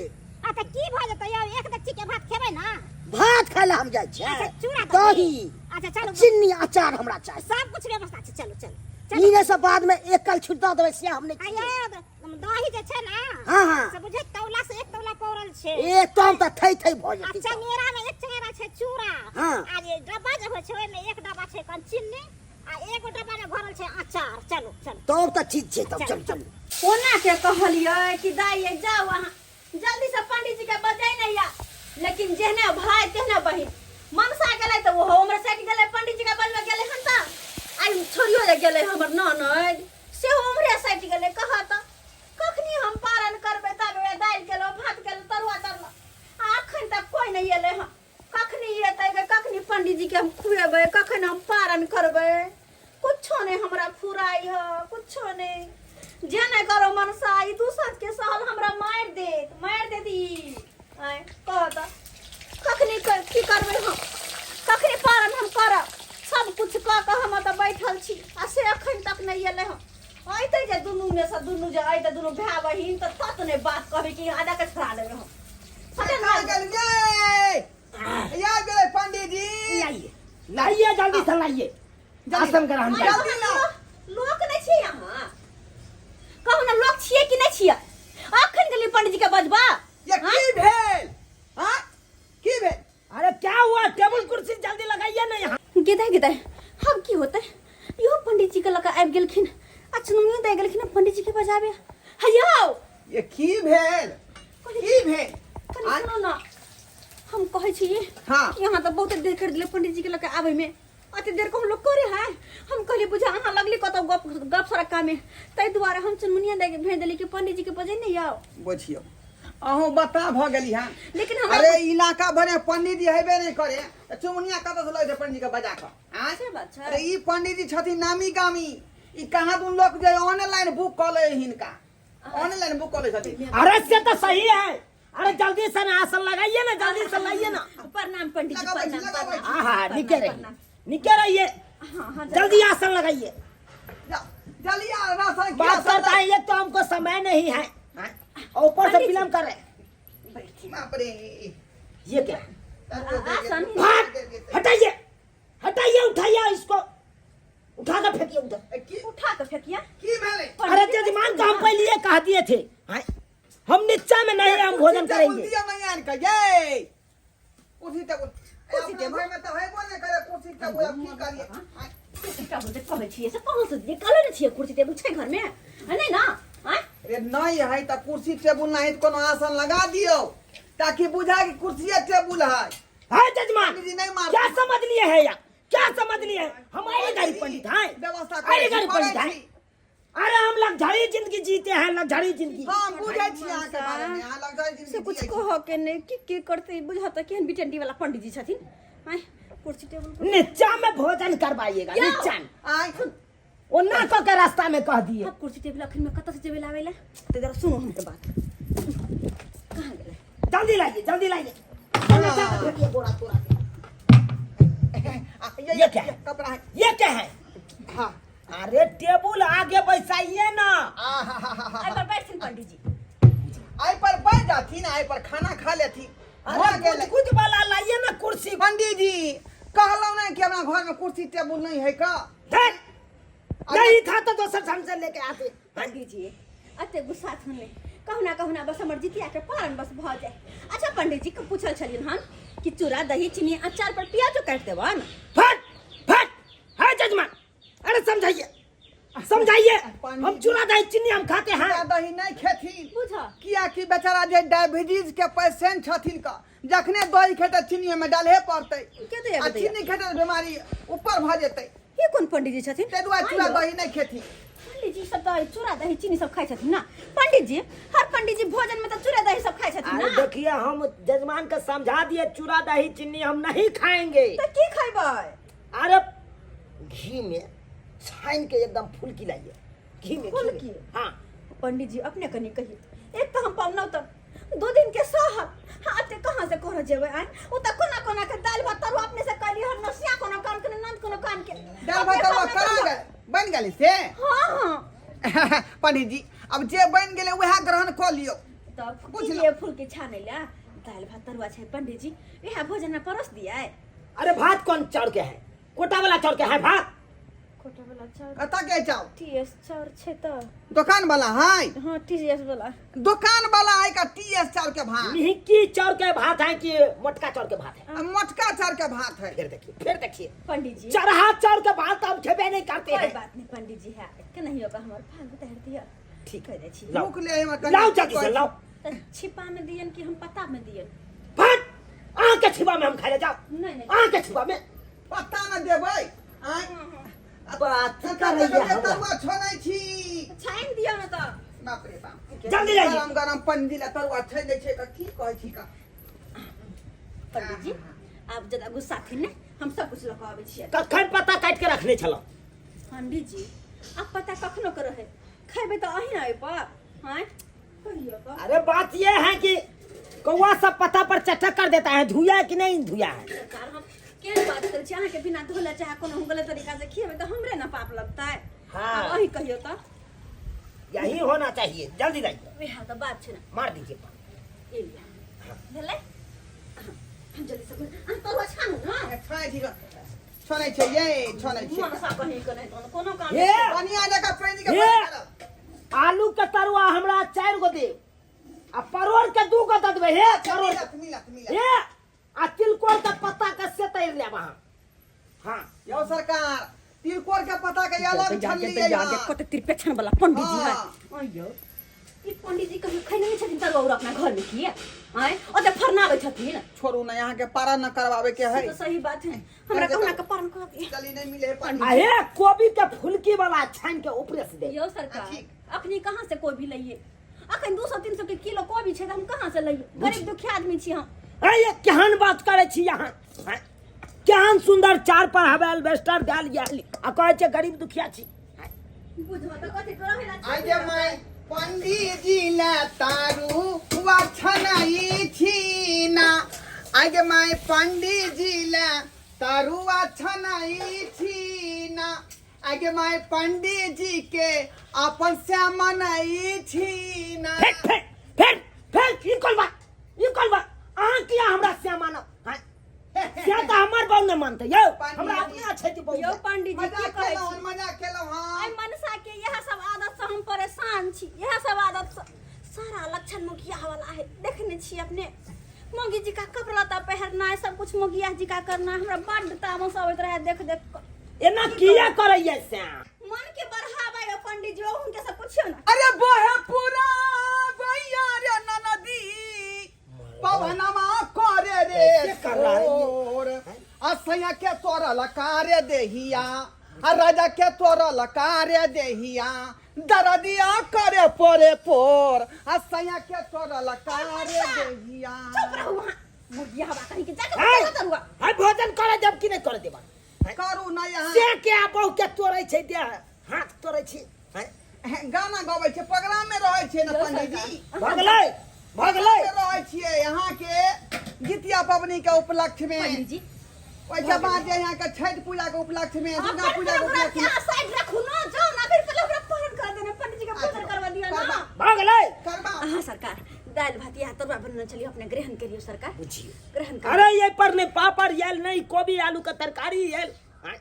आ तऽ की भऽ जेतै यौ, एक डेगची के भात खेबै ना? भात खाइ लए हम जाइ छियै। अच्छा, चूड़ा दही। दही। अच्छा चलू। चीनी अचार हमरा चाही। सब कुछ व्यवस्था छै, चलू चलू। ई नहि सब बाद में एक कल छुट दऽ देबै से हम नहि आ यौ, दही जे छै ना, हाँ, हाँ। से बुझे तौला से 1 तौला पौरल छै। एक तम तऽ थै थै भऽ आ जेतै। चंगेरा में 1 चंगेरा छै चूड़ा। हाँ। आ जे डब्बा जे होइ छै ओहिमे 1 डब्बा छै कन चीनी आ एगो डब्बा में भरल छै अचार। चलू चलू। तब तऽ ठीक छै, तब चलू चलू। कोना के कहलियै कि दाइ ये जाउ अहाँ जल्दी से पंडित जी के बजाय नहीं या, लेकिन जेहने भाई तेहने बहिन। मनसा गेलै तऽ ओहो उम्र सटि गेलै, पंडित जी के बजबे गेलै हन तऽ आइ छोड़ियो जे गेलै हमर ननद सेहो उम्रे सटि गेलै। कह तऽ कखनी हम पारण करबै? तब वएह दालि केलहुँ, भात केलहुँ, तरुआ तरलहुँ, आ अखन तक कोइ नहि एलै हन। कखनी एतै गे? कखनी पंडित जी के हम खुएबै? कखन हम पारण करबै? कुछो नहि हमरा फुराइ ह, कुछो नहि। जे नहि करो मनसा, ई दू साँझ के सहल हमरा मारि देत, मारि देत ई। आँय कह तऽ कखनी की करबै हम? कखनी पारण हम करब? सब कुछ कऽ कऽ हम एतऽ बैठल छी आ से अखन तक नहि एलै हन। अयतै जे दुनू में से दुनू जे अयतै दुनू भाय बहिन तऽ तत नहि बात कहबै कि आधा के छोड़ा देबै हम। कहाँ गेलियै? या गेलै पंडीजी। लाइए लाइए जल्दी से लाइए, आसन ग्रहण कर। जल्दी लाउ। लोक नहि छियै अहाँ? कहू ने, लोक छियै कि नहि छियै? अखन गेलियै पंडीजी के बजबा। ये की भेल? हाँ की भेल? अरे क्या हुआ? टेबुल कुर्सी जल्दी लगाइए ना यहाँ। गेदाय गेदाय, हम की होते? यो पंडित जी के लऽ कऽ आबि गेलखिन आ चुनमुनियो दए गेलखिन पंडित जी के बजाबे। हैयौ ये की भेल? की भेल? कनि सुनू ना, हम कहै छी हाँ। कि अहाँ तऽ बहुत देर कर दिले पंडित जी के लऽ कऽ आबै में। अते देर को हम लोग करे है? हम कहली बुझा अहाँ लगली कतौ गप गप सड़क्का में, ताहि दुआरे हम चुनमुनिया दए के भेज देली कि पंडित जी के बजे नहीं आओ। बुझियौ अहूँ बता भऽ गेली हन। लेकिन हमरा अरे इलाका भरे पंडित जी हेबे नहीं करे तऽ चुमुनिया कतऽ से लऽ पंडित जी के बजा कऽ? आँय? से बात छै। अरे ई पंडित जी छथिन नामी गामी, ई कहाँ दुन लोक जे ऑनलाइन बुक कऽ ले हिनका, ऑनलाइन बुक कऽ लै छथिन। अरे से तो सही है। अरे जल्दी से ना आसन लगाइए ना, जल्दी से लाइए ना। प्रणाम पंडित जी, लगाबै छी, प्रणाम, लगाबै छी। प्रणाम। हाँ हाँ, निके रहिए, प्रणाम। निके रहिए, हाँ हाँ, जल्दी आसन लगाइए। जल्दी आ, राशन की बात आसन करता है, ये तो हमको समय नहीं है, हाँ? और ऊपर से विलम्ब कर रहे हैं। बाप रे। ये क्या? आसन। भाग, हटाइए हटाइए, उठाइए इसको, उठा कर फेंकिए उधर। ए, की उठा के फेंकिया। की भेलै? अरे जजमान को हम पहले ये कह दिए थे, हैं? हम नीचा में नहीं हम भोजन कुर्सी टेबुल करेंगे। दिअ नहि आनि कऽ यै, कुर्सी टेबुल कुर्सी अपना टेबुल? घरमे तऽ हेबो नहि करे कुर्सी टेबुल, आब की करियै? आँय, कुर्सी टेबुल जे कहै छियै से कहाँ से दियै? कहले ने छियै कुर्सी टेबुल छै घरमे है नहि ना? आँय? रे नहि है तऽ कुर्सी टेबुल नहि है तऽ कोनो आसन लगा दियौ ताकि बुझाय कि कुर्सिये टेबुल है। है जजमान, पंडित जी नहीं मारते। क्या समझ लिए है या क्या समझ लिए है? हमारे गरीब पंडित हैं, व्यवस्था अरे करै छी, गरीब पंडित करै हैं। छी। अरे हम लग्जरी जिंदगी जीते हैं, लग्जरी जिंदगी। हम बुझै छी अहाँके बारेमे, अहाँ लग्जरी से जिंदगी कुछ जियै छी। कह के नहि की की करतै बुझत केहन बिटंडी वाला पंडित जी छथिन। आँय, कुर्सी टेबुल पर- नीचा में भोजन करवाइएगा। क्यों? नीचा में। आँय, वो ना कह के रास्ता में कह दिए। अब कुर्सी टेबुल अखन में कतऽ से जेबै लाबै लए? तऽ जरा सुनू हमर बात, कहाँ गेलै? जल्दी लाइए, जल्दी लाइए। नीचा में फेंकिए बोरा तोरा के। आ, ये ये क्या है? कपड़ा है। ये क्या है? हाँ। अरे टेबुल आगे बैसाइए ना। आहाहाहा। एहि पर बैठथिन पंडित जी। आइ पर बैठ जाथिन, आइ पर खाना खा लेथिन। अरे भऽ गेलै। कुछ कुछ वाला लाइए ना कुर्सी। पंडित जी, कहलहुँ नहि कि अपना घर में कुर्सी टेबुल नहीं है का? धत! नहीं था तो दोसर ढंग से लेके आते। पंडित जी, अते गुस्सा थुन नहि, कहुना कहुना बस हमर जितिया के पारण बस भऽ जाय। अच्छा पंडित जी के पूछल छलियन हन कि चूड़ा दही चीनी अचार पर प्याजो काटि देबन? फट फट है जजमान, अरे समझाइए, समझाइए। पंडित हम चूड़ा दही चीनी हम खाते हैं। चूड़ा दही नहीं खेथिन। बुझ। कियाकि बेचारा जे डायबिटीज के पेशेंट छथिन का, जखने दही खेतै चीनी में डालहे पड़तै। के दैया आ दैया? चीनी खेतै तऽ बीमारी ऊपर भऽ जेतै। ये कोन पंडित जी छथिन? ताहि दुआरे चूड़ा आइयो। दही नहीं खेथिन। पंडित जी सब तऽ चूड़ा दही चीनी सब खाइ छथिन ना? पंडित जी, हर पंडित जी भोजन में तऽ चूड़ा दही सब खाइ छथिन अरे ना? देखिए, हम जजमान के समझा दिए, चूड़ा दही चीनी हम नहीं खाएंगे। तऽ की खैबै? अरे घी में छान के एकदम फुलकी लाइए, घी में, घी में। फुलकी? हाँ। पंडित जी, अपने कनी कहिए, एक तऽ हम पाहुनौ तऽ 2 दिन के सहब, हाँ, अते कहाँ से करऽ जेबै? आँय, ओ तऽ कोना कोना के दालि भात तरुआ अपने से कैली हन, नसिया कोनो काम के, नंद कोनो काम के। दालि भात तरुआ अपने करा खाना। गेल, बनि गेलै से? हाँ। पंडित जी, अब जे बनि गेलै वएह ग्रहण कऽ लियौ। तब बुझलहुँ। की लिए फुलकी छानै ला? दालि भात तरुआ छै पंडित जी, इएह भोजन में परोस दियै। अरे भात कौन चाउर के है? कोटा वाला चाउर के है भात? कोटा वाला चाउर? कतऽ के चाउर? टी एस चाउर छै तऽ। दोकान वाला है? हाँ, टी एस वाला। दोकान वाला है का टी एस चाउर के भात? मिहिकी चाउर के भात है कि मोटका चाउर के भात है? आ, मोटका चाउर के भात है। फिर देखिए, फिर देखिए। पंडित जी, चरहा चाउर के भात हम खेबे नहीं करते कोई हैं। बात नहीं पंडित जी, है के नहीं होगा, हमर भाग उतार दिअ। ठीक। कह दै छी। लाओ। भूख ले हमर कनि। लाओ जल्दी से लाओ। तऽ छिपा में दियन कि हम पत्ता में दियन? भात अहाँ के छिपा में हम खाए जाओ। नहीं नहीं। अहाँ के छिपा में। पत्ता में देबै? आँय, बात कतऽ करैया के हमरा। तरुआ छनै छी? छानि दियौ ने तऽ। बाप रे बाप। जल्दी लाइए। गरम गरम पंडित ला तरुआ छानि दै छै, की कहै छी का? पंडित जी, आब ज्यादा गुस्सा थिन ने, हम सब कुछ लऽ कऽ आबै छियै। कखन पत्ता काटि के रखने छलहुँ? पंडित जी, आब पता कखनो के रहै, खैबै तऽ अहीं ने ओहिपर। आँय, कहियौ तऽ। अरे बात ये है कि कौआ सब पत्ता पर चटक कर देता है, धुया है कि नहीं धुया है? सरकार, हम केहन बात करै छी? अहाँके बिना धोले चाहे कोनो गलत तरीका से खिएबै तऽ हमरे ने पाप लगतै। हाँ। आब अहीं कहियौ तऽ। यही होना चाहिए, जल्दी लाइए। वएह तऽ बात छै ने। मार दीजिए पान। ए लिअ, भेलै। हम जल्दी से अहाँ तरुआ छानू ने। छनै छी, छनै छै ये, छनै छै। मनसा कहीं के नहि तहन कोनो काम। हे। बढ़िया जकाँ पंडित के हे। बनि करब। आलू के तरुआ हमरा 4 गो देब आ परोड़ के 2 गो दऽ देबै। हे, परोड़ मिलत, मिलत, मिलत। हे, आ तिलकोर के पत्ता के से तैर लेब अहाँ। हाँ। यौ सरकार, तिलकोर के पत्ता के अलग छनलियै हँ। कते त्रिपेक्षण वाला पंडित जी है। हाँ। आइयो, ई पंडित जी कहियो खैने नहि छथिन तरुआ उरुआ अपना घर में किए? आँय, ओते फरनाबै छथिन। छोड़ू ने, यहाँ के पारा न करवावे के है। से तो सही बात है, हमरा कहुना के पारण करा दिए। चली, नहीं मिले है पंडित। आ हे, कोबी के फुलकी वाला छानि के ऊपरे से दे। यौ सरकार, ठीक। अखनी कहाँ से कोबी लइए? अखन 200-300 के किलो कोबी छै तऽ हम कहाँ से लइए? गरीब दुखिया आदमी छी हम। अरे ये केहन बात करै छी अहाँ? हैं? केहन सुंदर चार पर हवे एल्बेस्टर देल गेल आ कहै छै गरीब दुखिया छी। बुझो तऽ कथी रहै ला। आइ जे मैं पंडित जी ला तारू वा छनाई छी ना, आइ जे मैं पंडित जी ला तरुआ छनाई छी ना, आइ गे my पंडित जी के अपन श्यामनाई छी ना। फेर फेर फेर फेर, ई कोन बात, ई कोन बात? अहाँ किया हमरा श्यामा न? हैं? श्या तऽ हमर बहू ने मानते यौ। पंडित हमरा जी। अपने अछैत बहु। यौ पंडित जी मजाक की कहै केलहुँ छी? मजाक केलहुँ आइ हँ। मनसा के इएह सब आदत से हम परेशान छी। इएह सब आदत से सारा लक्षण मुखिया वाला है, देखने छी अपने। मोगी जी का कपड़ा लत्ता पहिरना, सब कुछ मोगिया जी का करना, हमरा बड्ड तामस अबैत रहे देख देख कऽ। एना किया करैया से? मन के बढ़ाबै यौ पंडित जी, हुनके से पुछियौ ने। अरे बोहे पूरा भैया रे ननदी पवनमा करे रे कैसे कर रहा है ये? शोर। असैया के तोरल कार्य देहिया आ राजा के तोरल कार्य देहिया दरदिया करे पोरे पोर असैया के तोरल कार्य देहिया। चुप रहू अहाँ मुगिया हवा कहीं के जाके है? बता तरुआ। है भोजन करे देब कि नहीं करे देब? करू ना यहाँ से के आ बहु के तोड़ै छै देह हाथ तोड़ै छै हैं? गाना गबै छै, प्रोग्राम में रहै छियै ने पंडित जी। भगलै भगलै में रहै छियै यहाँ के जितिया पबनी के उपलक्ष्य में। पंडित जी ओहिके बाद जे यहाँ के छठि पूजा के उपलक्ष्य में, आप दुर्गा पूजा के हमरा उपलक्ष्य में। क्या साइड रखू ना, जाओ ना फिर पहले हमरा पारण कर देना पंडित जी के भोजन करवा दिया ना। भगलै करबा अहाँ सरकार दालि भात या तरुआ बनने चलियो, अपने ग्रहण करियो सरकार। बुझियो ग्रहण करियो। अरे ये पर नहीं पापड़ आयल, नहीं कोबी आलू के तरकारी आयल। आँय?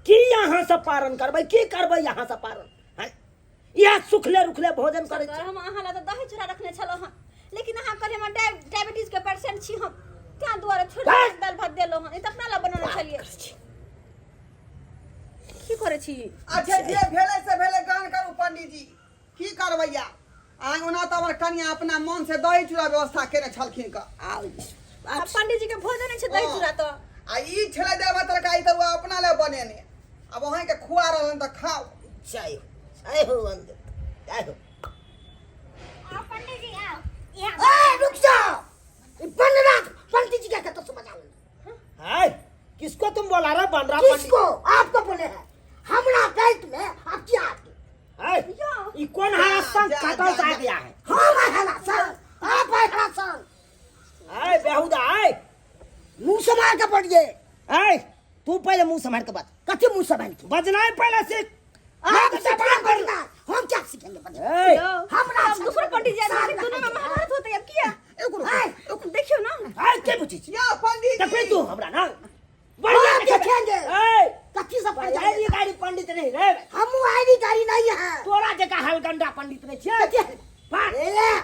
की यहाँ से पारण करबै, की करबै यहाँ से पारण? आँय? इएह सुखले रुखले भोजन करै सरकार हम अहाँ ला तऽ दही चूड़ा रखने छलहुँ हँ, लेकिन अहाँ कहलियै हम डायबिटीज के पेशेंट छी हम, ताहि दुआरे छोड़ि हैं? दालि भात देलहुँ हँ, ई तऽ अपना ला बनौने छलियै। की करै छी? अच्छा जे भेलै से भेलै, ग्रहण करू पंडित जी। की करबैया आइ, ओना तऽ हमर कनिया अपना मन से दही चूड़ा व्यवस्था केने छलखिन क आ पंडित जी के भोजन छै दही चूड़ा तऽ आ ई छलै दालि भात तरकारी तऽ ओ अपना लए बनेने, आब अहाँके खुआ रहल तऽ खाउ। जय हो जय हो वंदे जय हो। आओ पंडित जी आओ यहाँ। ए रुक जाओ, ई बनरा पंडित जी के तो समझ आ हाय, किसको तुम बोला रहा बनरा पंडित? किसको आपको बोले हैं, हमरा बेल्ट में आप क्या आदमी हाय, ई कौन हरा संग जा, कतौ जा, से आ जा। गया है? हम आए हरा संग, आप आए हरा संग। हाय बेहुदा, हाय मुंह संभाल के पड़िए। हाय तू पहले मुंह संभाल के बात। कथी मुंह संभाल के बजना है पहले से। आप से बड़ा बजना हम क्या सीखेंगे बजना? ए, यौ, हमरा अब दूसरो पंडित जी आबि गेलखिन, दुनू में महाभारत होतै अब किया? एगो देखियौ ना। हाय के पूछै छी? या पंडित देखबै जी तू हमरा ना बढ़िया देखेंगे। ए, कथी सब पड़ आइरी जाएगा? गाड़ी पंडित नहीं रे। हमू आइरी गाड़ी नहीं है। तोरा जका हलगंडा पंडित नहीं छियै। कथी? भाग। ए,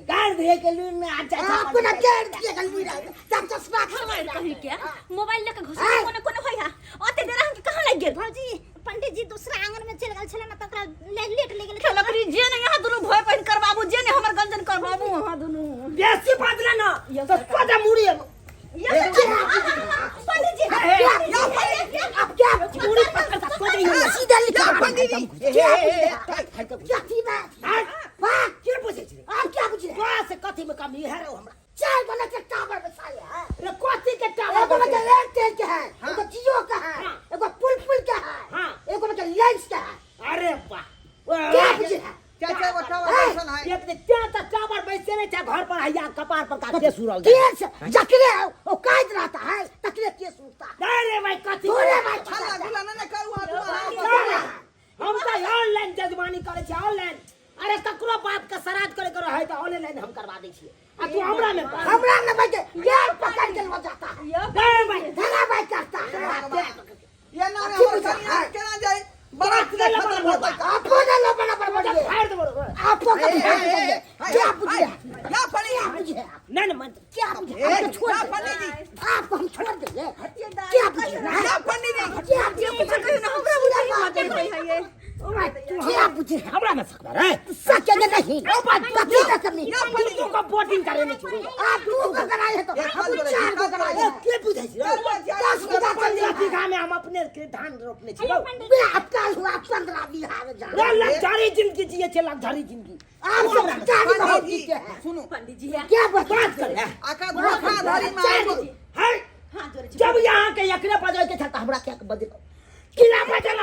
गाड़ धे के लून में आ जा। आपको ना गाड़ दिए गलती रहा तब चश्मा हमारे कहीं के मोबाइल लेके घुस हैं? कोने कोने होय हा, ओते देर अहाँके कहाँ लागि गेल? भौजी पंडित जी दूसरा आंगन में चल गेल छले ना, त ओकरा लेट ले गेल। लकड़ी जे ने यहाँ दुनू भोय पहिन करबाबू, जे ने हमर गंजन करबाबू अहाँ दुनू। बेसी बजले ना तो सोजा मुड़ी यौ पंडित जी, आप क्या मुड़ी पकड़ के सोजा ही सीधा लिखा पंडित जी। क्या क्या थी बात? वाह के पूछै छी? आप क्या पूछ रहे? तोरा से कथी में कमी है रे हमरा? चार गो के टावर बसाए है। रे कथी के टावर? एगो में एयरटेल के है, एगो जियो के है, हाँ। एगो पुल पुल के है, हाँ। एगो में लेंस के है। अरे वाह, क्या पूछ रहे? चाचा वो टावर कैसन है? एक ने त्या त टावर बैसे नहीं छै घर पर, हैया कपार पर का केस उड़ल। केस जकरे वो कायद रहता है तकरे केस उठता है। अरे भाई कथी तोरे भाई हल्ला गुल्ला नहि ने करू अहाँ दुनू अहाँ। हम त ऑनलाइन जजमानी करै छी ऑनलाइन। अरे ककरो बाप के श्राद्ध करे के रहै त ऑनलाइन हम करवा दै छियै, आ तू हमरा में पड़। हमरा न भाई के पकड़ के लो जाता है। यौ रे भाई धरा भाई करता है। ये ना रे हमर कनिया केना जाय बड़ा खतम होतै। आपको ना लो बराबर बढ़िए। फाड़ देबो रे। आपको कभी ए, ए, ए, ए, क्या पूछ रहे? या पंडित क्या पूछ रहे आप? नहीं नहीं मन क्या पूछ रहे? ए, हमको छोड़ या दे। पंडित जी। आपको हम छोड़ देंगे। क्या पूछ रहे? या पंडित जी। क्या पूछ जे कुछ कहियो ना हमरा बुझाई मत होय है ये। क्या पूछ रहे? हमरा में सकबा रे सकेंगे नहीं। कथी का कमी? या पंडित तू को बोटिंग करे नहीं छी। आप दू को कराए है तो एक हम हाथ जोड़े, चार को एक हाथ कराए जोड़े। हैं। के बुझै छी रे? 10 बीघा चल 15 बीघा में हम अपने के धान रोपने छी। बे आपका हुआ 15 बीघा में जान। रे लग्जरी जिंदगी जिए छै, लग्जरी जिंदगी। आप सब गाड़ी बहुत पंडित जी जीते हैं। सुनू पंडित जी क्या बात बात करे आका धोखाधड़ी में आबि है हाथ जोड़ै छी। जब यहाँ के एकरे बजै के था त हमरा क्या के बजल किला बजल।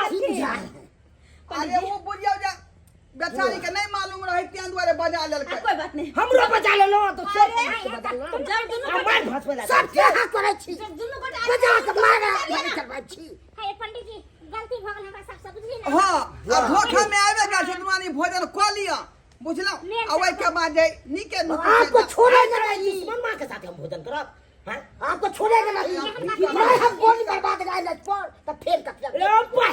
अरे वो बुझियौ जे बेचारी के नहीं मालूम रहे तें दुआरे बजा आ लेलकै। कोई बात नहीं, हमरो बजा लेलो तो सब बजा लेलो। जब दुनू आ मार भसबै ला सब क्या करै छी? जब दुनू गोटा बजा के मारा नहीं करबै छी। हे पंडित जी गलती भऽ गेल हमरा सबसँ, बुझली ना? हाँ आ धोखा में आबे गेल छै दुआनी, भोजन कऽ लिअ बुझलहुँ, आ ओहिके बाद जे नीके नुक आपको छोड़े न रही। दुश्मन माँ के साथ हम भोजन करब? हैं? आपको छोड़ेगा नहीं। नहीं, हम गोली मरवा देंगे इलाज पर तो फेर कट रे बा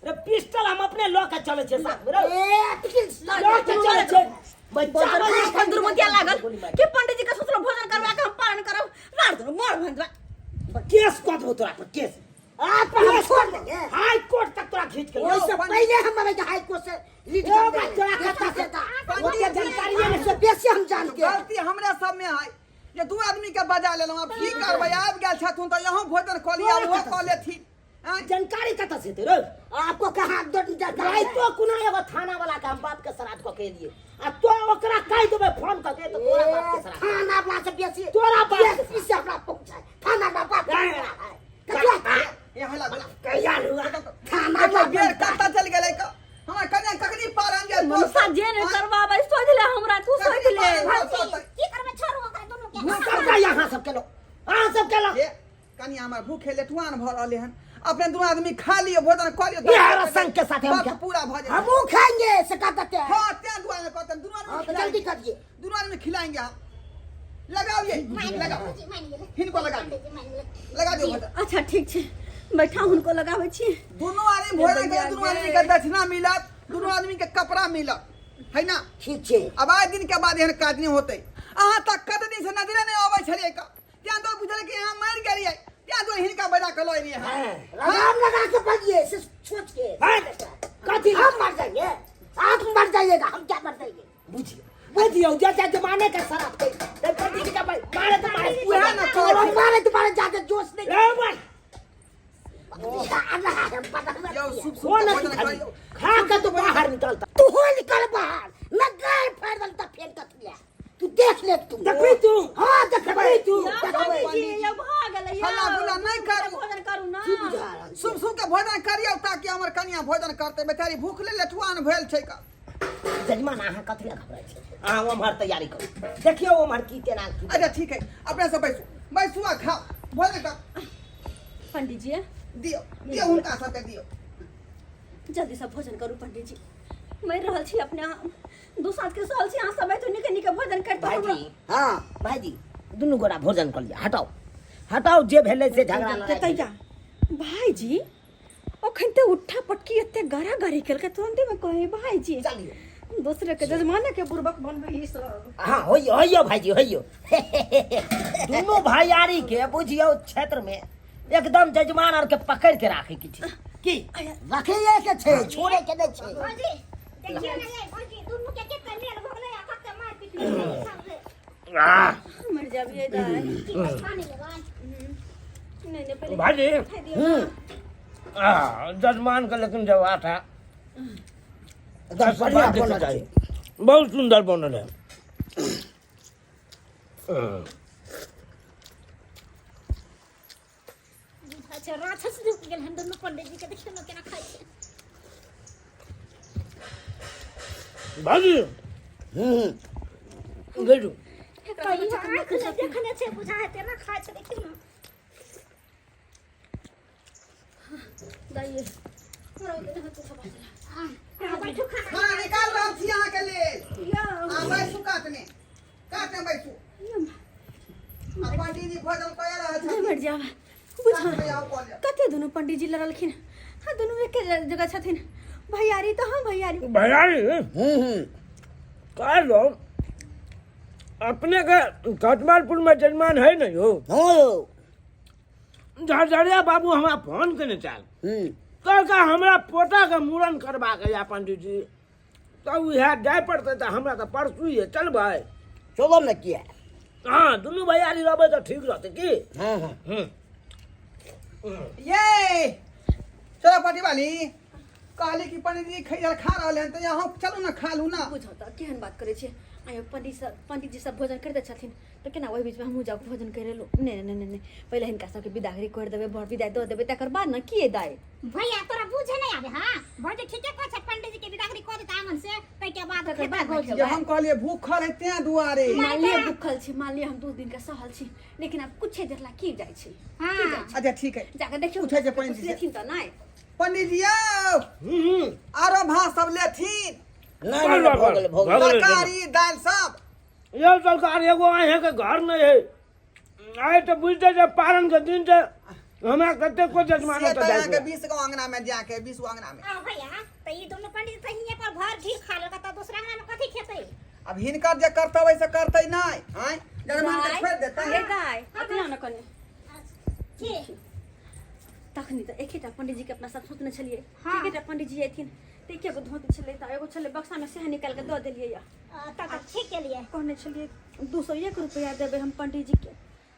रे, पिस्टल हम अपने लऽ के चलै छियै साथ में रे। ए पिस्टल लऽ के चलै छियै। बच्चा अपन दुर्मतिया लागल कि पंडित जी के सोचलो भोजन करवा के हम पारण करब रात दुनू मोर भंजवा। केस कऽ देबो तोरा पर केस। आप हम छोड़ देंगे। हाई कोर्ट तक तोरा खींच के ओइसे पहले हम मरे हाई कोर्ट से लीड ओ कर बच्चा, देंगे। कत्ता से पंडित जी, जानकारी है से बेसी हम जानते हैं। गलती हमरे सब में है जे दू आदमी के बजा लेलहुँ। आब की करबै, आबि गेल छथुन तऽ यहाँ भोजन कऽ लिअ, ओहो कऽ लेथिन। आँय? जानकारी कतऽ से हेतै रे? आपको कहाँ दो जानकारी? राइतो कुना एगो थाना वाला के हम बाप के श्राद्ध कऽ के एलियै आ तो ओकरा कहि देबै फोन कऽ के तऽ तोरा बाप के श्राद्ध। थाना वाला से बेसी तोरा बाप के बेसी से हमरा पहुंचाए थाना वाला बाप के हाँ। कथी? ए हला गुला। कहिया हुआ? थाना देखियौ, बेर कतऽ चलि गेलै क हमरा कन्या कखनी पारन गेल? मनसा जे ने करवाबै सोच ले हमरा, तू सोच ले। की करबै, छोड़ू ओकरा दुनू के। सबटा यहाँ सब केलहुँ, अहाँ सब केलहुँ। ए कनिया, हमर भूखे लेटुआन भऽ रहलै हन। अपने दुनू आदमी खा लिअ, भोजन कऽ लिअ। इएह संग के साथे हम बात पूरा भऽ जेतै। हमू खाएंगे से का देते हैं। हाँ, तें दुआरे कहते दुनू आदमी हाँ, तो खिलाएंगे। जल्दी करिए। दुनू आदमी खिलाएंगे हम। लगाओ, ये लगाओ। जी मान गेलै। हिनको लगा दियौ। जी मान गेलै। लगा दियौ भोजन। अच्छा ठीक छै, बैठा, हुनको लगाबै छी। दुनू आदमी भोजन करे, दुनू आदमी के दक्षिणा मिलत, दुनू आदमी के कपड़ा मिलत, है ना? ठीक छै। अब आइ दिन के बाद एहन काज नहि होतै। अहाँ तऽ कत दिन से नजरे नहि अबै छलियै क तें तो बुझल कि अहाँ मरि गेलियै, तें तो हिनका बजा के लऽ एलियै हँ। लगाम लगा के बोलिए से सोच के। हैं? कथी? हम मर जाएंगे, आप मर जाइएगा, हम क्या मर जाएंगे? बुझियौ, बुझियौ जे जे जमाने के शराब छै ते पंडित जी के भाई मारे तो मारे। उएह ने कहै और छी। मारे तुम्हारे जाके जोश नहीं रे भाई आ रहा है, पता नहीं। यौ, शुभ शुभ कौन के अथी भोजन खाली करियौ। खा के तो बाहर निकलता। तू हो निकल बाहर न गाय फाड़ दल फेर कथी तू देख ले तू। देखबी तू? हाँ, देखबै। तू? देखबै। पंडित जी, यौ भऽ गेलै यौ। हल्ला गुल्ला नहि करू। भोजन करू ना। की बुझा रहल छी? शुभ शुभ के भोजन करियौ ताकि हमर कनिया भोजन करतै। बेचारी भूखले लेठुआन भेल छै क जजमान, अहाँ कथी लए घबराइ छी? अहाँ ओम्हर तैयारी करू, देखियौ ओम्हर की केना की। अच्छा ठीक है, अपने सब बैसू, बैसू आ खाओ, भोजन कर। पंडित जी। दियौ, दियौ, हुनका सबके दियौ। जल्दी से भोजन करू पंडित जी, मरि रहल छी अपने आप। दू साँझ के सहल छी, अहाँ सब तो नीके नीके भोजन करते। भाईजी। हाँ। भाईजी, दुनू गोरा भोजन कऽ लिअ। हटाउ, हटाउ, जे भेलै से झगड़ा लड़ाइ। तैया भाईजी, अखन ते उठा पटकी एते गारा गारी केलकै, तुरंते में कहे भाईजी। चलियौ। दोसरे के जजमाने के बुड़बक बनबै ई सब। हाँ, होइयो, होइयो भाईजी, होइयो। दुनू भाईयारी के बुझियौ क्षेत्र में एकदम जजमान आर के पकड़ के राखे के छै की? रखैये के छै, छोड़े के नहि छै। भौजी देखियौ ने यै, भौजी दुनू के कते मेल भऽ गेलै आ कते मारपीट भेलै सामने। मर जाबिए दाई। की पानी लेबै? नहीं नहीं, पहले भाईजी। खाइ दियौ ना। जजमान के लेकिन जवाब था एकदम बढ़िया देखा बनल जाए। छै। बहुत सुंदर बनल है। अच्छा, राक्षस ढुकि गेल हन दुनू पंडित जी के। देखियौ ने केना खाइ छै। भाईजी। भेजू। कहियो आँखि नहि देखने छै, बुझा है तेना खाइ छै, देखियौ ने। दाई, हमरा ओते नहि कुछ बाजला। अहाँ बैठू, खाना खाना निकाल रहल छी अहाँके लेल। यौ। अहाँ बैसू कातमे, कातमे बैसू आ पंडीजी भोजन कए रहल नहीं छथिन। मर जाब बुझा। कातमे आउ, कऽ लेब। कते दुनू पंडित जी लड़लखिन। हाँ, दुनू एके जगह छथिन भैयारी तऽ। हाँ भैयारी। भैयारी, कहलो अपने के कटमालपुर में जजमान है नहीं हो? हाँ यौ। झरझरिया बाबू हमरा फोन केने चाल, कहलका हमरा पोता के मूड़न करबाक या पंडित जी, तऽ उएह जाय पड़तै, तऽ हमरा तऽ परसू ये, चलबै? चलब ने, किया? हाँ, दुनू भैयारी रहबै तऽ ठीक रहतै की? हाँ हाँ। ये चलो पटिवाली, कहली कि पंडित जी खैर खा रहल हन तऽ अहाँ चलू ने, खा लू ना। बुझौ तऽ केहन बात करै छियै आयो पंडित सब। पंडित जी सब भोजन करिते छथिन तऽ केना ओहि बीचमे हमहूँ जाउ भोजन करि लू? नहि नहि नहि नहि, पहिले हिनका सबके विदागरी कर देबै, बर विदाइ दऽ देबै, तकर बाद ने। की दाइ? भैया, तोरा बुझे नहीं आबे। हाँ भौजी ठीके कहै छै, पंडित जी के विदागरी कऽ देतै आंगन से, ताहिके बाद तकर खेबै बाद ने भौजी। जे हम कहलियै भूखल है तें दुआरे। मान लिअ भूखल छी, मान लिअ हम 2 दिन के सहल छी, लेकिन आब कुछे देर ला की जाइ छी? हाँ। अच्छा ठीक है। जाके देखियौ। उठै छै पंडित जी से। लेथिन तऽ नहि। पंडित जी आउ, आरो भात सब लेथिन? नहि नहि, भऽ गेलै, भऽ गेलै। तरकारी दालि सब। यौ सरकार, एगो अहाँके घर नहि है। आइ तऽ बुझते जे पारण के दिन छै, हमरा कतेको जजमान से ओतऽ तऽ जाइ अहाँके छै। 20 गो अंगना में जाके, 20 गो अंगना में। आ भैया, तऽ ई दुनू पंडित तऽ हियाँ पर भर ढील खा लेलक, तऽ दूसरा अंगना में कथी खेतै? अब हिनकर जे कर्तव्य से करतै नहि, आँय जजमान के छोड़ि देतै? हे दाइ, अतना ने कने। की? तखनी तऽ एकेटा पंडीजी के अपना सब सोचने छलियै। हाँ। एकेटा पंडीजी अयथिन तऽ एके गो धोती छलै, तऽ एगो छलै बक्सा में, सएह निकालि कऽ दऽ देलियै यऽ। तब तऽ ठीक केलियै। कहने छलियै 201 रुपैआ देबै हम पंडीजी के,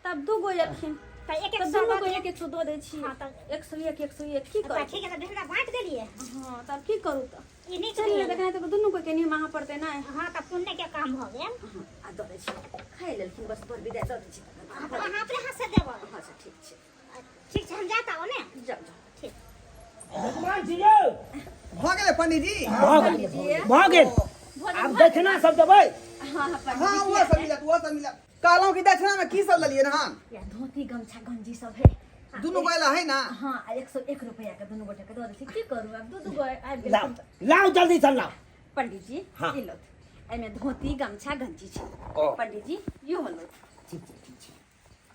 तब दू गो एलखिन तऽ एक एक तऽ सौ दुनू दऽ गो दियौ। एक एक सौ दऽ दै छी। हाँ, तऽ 101, 101 की तऽ करू? ठीक है, तऽ ढेरा बाँटि देलियै। हाँ, तब की करू तऽ? ई नीक चलि भेल। देखना तऽ दुनू कोइ के निमाहऽ पड़तै नहि? हाँ, तऽ पुण्य के काम भऽ गेल। हाँ, आ दऽ दै छी, खाइ लेलखिन, बस बर विदाइ दऽ दै छी तकर बाद। हाँ, तऽ अहाँ अपने हाथ से देबै? हाँ, अच्छा ठीक छै। ठीक छै, हम जाता हूँ ने। जाउ जाउ। ठीक। जजमान छी यौ। भऽ गेलै पंडीजी? भऽ गेल, भऽ गेल। भोजन आब भऽ दक्षिणा सब देबै। हाँ हाँ हाँ, पंडीजी। ओहो सब मिलत, ओहो सब मिलत। कहलहुँ कि दक्षिणा में की सब लेलियै हन? या धोती, गमछा, गंजी सब है। दुनू गोला है ना? हाँ, आ 101 रुपया के दुनू गोटे के दऽ दै छी। की करू, आब दू दू गो आबि गेल। लाउ लाउ, जल्दी से लाउ। पंडीजी। हाँ। ई लौथ, एहिमे धोती, गमछा, गंजी छै। ओ। पंडीजी, इहो लौथ। ठीक छै, ठीक छै।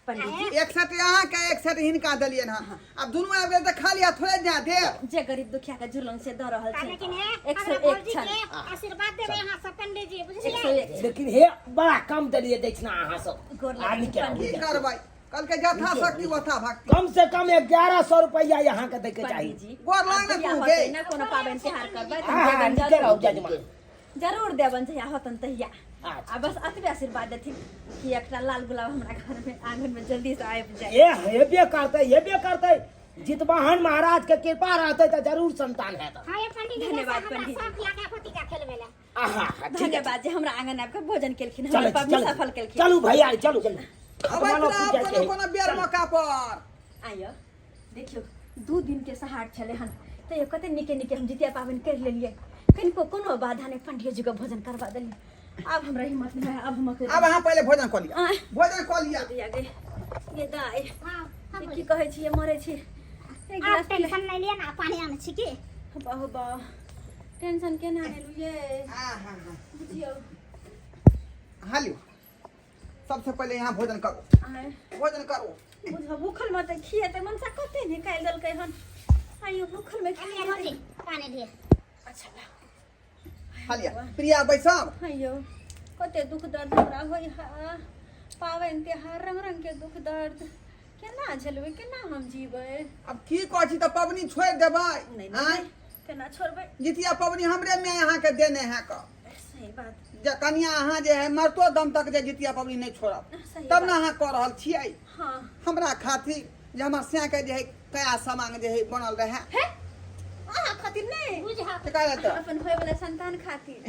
पंडीजी। एक सेट अहाँके, एक सेट हिनका देलियनि हँ। आब दुनू आबि गेल तऽ खाली हाथ थोड़े जा देब। जे गरीब दुखिया के जुड़लन से दऽ रहल तऽ छै। लेकिन हे एक सौ हमरा एक भौजी छनि। के आशीर्वाद देबै अहाँ सब पंडीजी, एक सौ बुझलियै? एक। लेकिन हे, बड़ा कम देलियै दक्षिणा अहाँ सब। गोर आ लगै छी नीके रहू। की पंडीजी। करबै, कहलकै यथा शक्ति वथा भक्ति। कम से कम 1100 रुपया यहाँ के दैके चाही। पंडीजी, गोर लाग ने आब जहिया तू होतै गे। ने कोनो पाबनि तिहार करबै तऽ हाँ हम हाँ देबनि। नीके रहू जरूर जजमान। जरूर देबनि जहिया होतन तहिया। अच्छा। आ बस एतबे आशीर्वाद देथिन कि एकटा लाल गुलाब हमरा घर में आंगन में जल्दी से आबि जाय। ए हेबे करतै, हेबे करतै। जितवाहन महाराज के कृपा रहतै तऽ जरूर संतान हेतै। हाँ ये पंडीजी, धन्यवाद हमरा पंडीजी। शौक लागे भतीजा खेलबै लए। आहा, ठीक है। धन्यवाद जे हमरा आंगन आबि कऽ भोजन केलखिन, चलै हमर छी, पबनी चलै छी। सफल केलखिन। चलू भैया, चलू चलू। अबैत मानो रहब पूजा के कोनो कोनो बेर मौका पर। आइयो देखियौ, 2 दिन के सहार छलै हन, तैयो कते नीके नीके हम जितिया पाबनि करि लेलियै, कनिको कोनो बाधा नहि। पंडियो जी के भोजन करबा देलियै। आब हमरा हिम्मत नहि है, आब हम अकेले। आब अहाँ पहिले भोजन कऽ लिअ। आँय। भोजन कऽ लिअ। दिया गे, ये दाइ। हाँ हाँ। ये बोलिए। की कहै छियै, मरै छी। एक आप गिलास पी ले। टेंशन नहीं लिया ना, पानी आने छी की। बाहु बाह, टेंशन केना लेलु ये? हाँ हाँ हाँ। बुझियौ। हाँ, लियौ, सबसे पहिले यहाँ भोजन करू। आँय। भोजन करू। बुझ, भूखल में तऽ खिएतै मनसा, कते निकालि देलकै हन। आइयो भूखल में लिया खिएतै। भौजी, पानी लिए। अच्छा ला। खा लिअ प्रिया, बैसब। अयो, कते दुख दर्द हमरा होइ हा। पाबनि तिहार रंग रंग के दुख दर्द केना झेलबै, केना हम जीबै? आब की कहै छी, तऽ पबनी छोड़ि देबै? नहि। आँय? नहि, केना छोड़बै? जितिया पबनी हमरे माय अहाँके देने है कऽ सही बात। जे कनिया अहाँ जे है मरतो दम तक जे जितिया पबनी नहि छोड़ब। सही तब ने बात। अहाँ कऽ रहल छियै हाँ। हमरा खातिर जे हमर सैके जे है कया समांग जे है बनल रहै। हे, अहाँ खातिर नहि। बुझा। केकरा तऽ? अपन होय वाला संतान खातिर।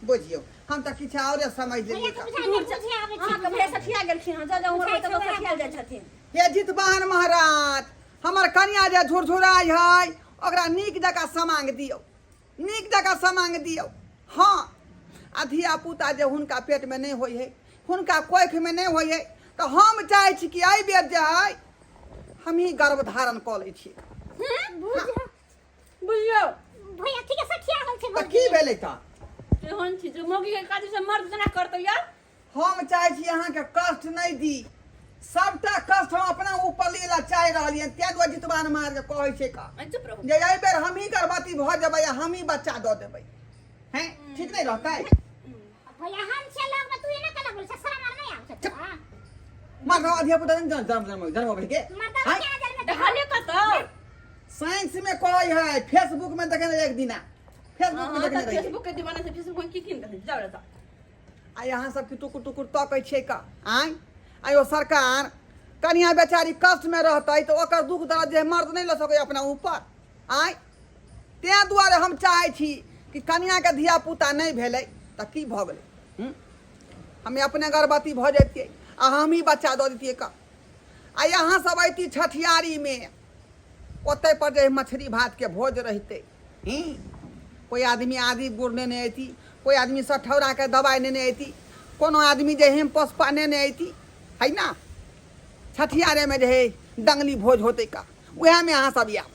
बुझियौ, हम तऽ किछु औरे समझ भैया लेलियै। के तऽ बुझा नहि, बुझे आबै छी। अहाँके भैया सठिया गेलखिन हँ, जाउ जाउ, उम्र होतै तऽ सठियाल जाइ छथिन। हे जितवाहन महाराज, हमर कनिया जे झुरझुराइ है ओकरा नीक जकाँ समांग दियौ, नीक जकाँ समांग दियौ। हँ, आ धिया पुता जे हुनका पेटमे नहि होइ है, हुनका कोखिमे नहि होइ है, तऽ हम चाहै छी कि एहि बेर जे है हमही गर्भ धारण कऽ लै छी। बुझ। बुझियौ। भैया ठीक है, सठिया गेल छै। तऽ की भेलै तऽ? केहन छी जे मौगी के काज से मर्द जेना करतौ यार? हम चाहै छी अहाँके कष्ट नहि दी, सबटा कष्ट हम अपना ऊपर लै लए चाहि रहलियै, ताहि दुआरे जितवान महाराज के कहै छै का चुप रहू। जे एहि बेर हमही गर्भवती भऽ जेबै आ हमही बच्चा दऽ देबै हैं, ठीक नहि रहतै? भैया, हम छियै लगमे, तू एना केना बोलै छै? शरम आर नहि आबै छै तोरा? मर्द धिया पुता जन्म जन्म जन्म जन्म के मर्दावा क्या जन्म? देखलियै कतौ? साइंस में कहै है, फेसबुक में देखने रहियै एक दिना, फेसबुक में अहाँ देखने तऽ रहियै। फेसबुक के दीवाना छै, फेसबुक में की की नहि देखै छी। जाउ रे जाउ। आ यहाँ सबके टुकुर टुकुर तकै छियै का? आँय आयो सरकार, कनिया बेचारी कष्ट में रहतै तऽ ओकर दुख दर्द जे मर्द नहि लऽ सकैए अपना ऊपर। आँय, ताहि दुआरे हम चाहै छी कि कनियाके धिया पुता नहि भेलै तऽ की भऽ गेलै? हूँ? हमे अपने गर्भवती भऽ जैतियै आ हमही बच्चा दऽ दैतियै का। आ यहाँ सब अयती छठियारीमे, ओतहि पर जे मछली भातके भोज रहितै। हूँ, कोइ आदमी आदि गुड़ नेने अयती, कोइ आदमी सठौराके दबाइ नेने अयती, कोनो आदमी जे हेम पोसपा नेने अयती है ना। छठियारेमे जे है दंगली भोज होतै का, उएहमे अहाँ सब आयब।